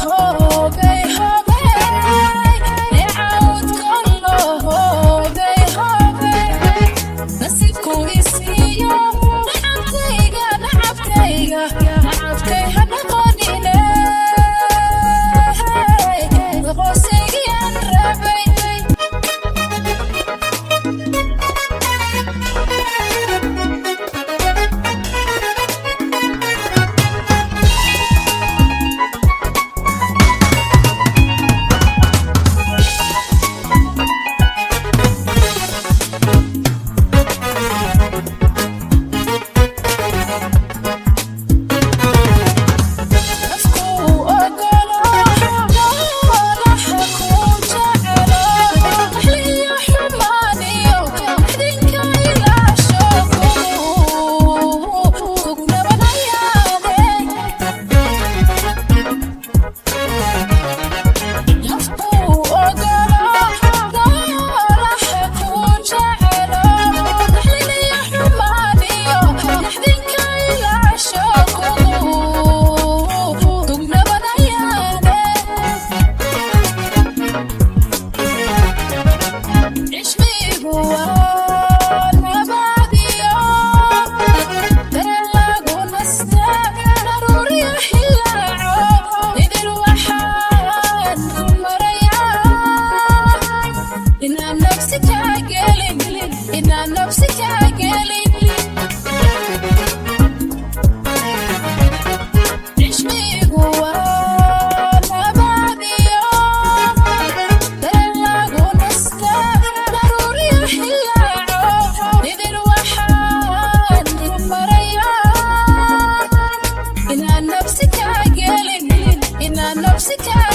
Hobey, hobey, neecawdkoon hobey, hobey, nasiibku isiiyo. Nacabtayga, nacabtayga, nacabtay ha noqonine, noqosaygiyan rabay. Nafku ogolo noolaha ku jecelo, naxliyo xumaaniyo naxdinka ilaasho, kugu nabadayaane. Nafku ogolo noolaha ku jecelo, naxliyo xumaaniyo naxdinka ilaasho, kugu nabadayaane. Cishmigu waa nabadiyo dareen lagu nasta, daruuriyo xillaaco idil. Waxaan ku marayaa inaan nafsi kaa gelin, inaan nafsi kaa gelin. Cishmigu waa nabadiyo dareen lagu nasta, daruuriyo xillaaco idil. Waxaan ku marayaa inaan nafsi kaa gelin, inaan nafsi kaa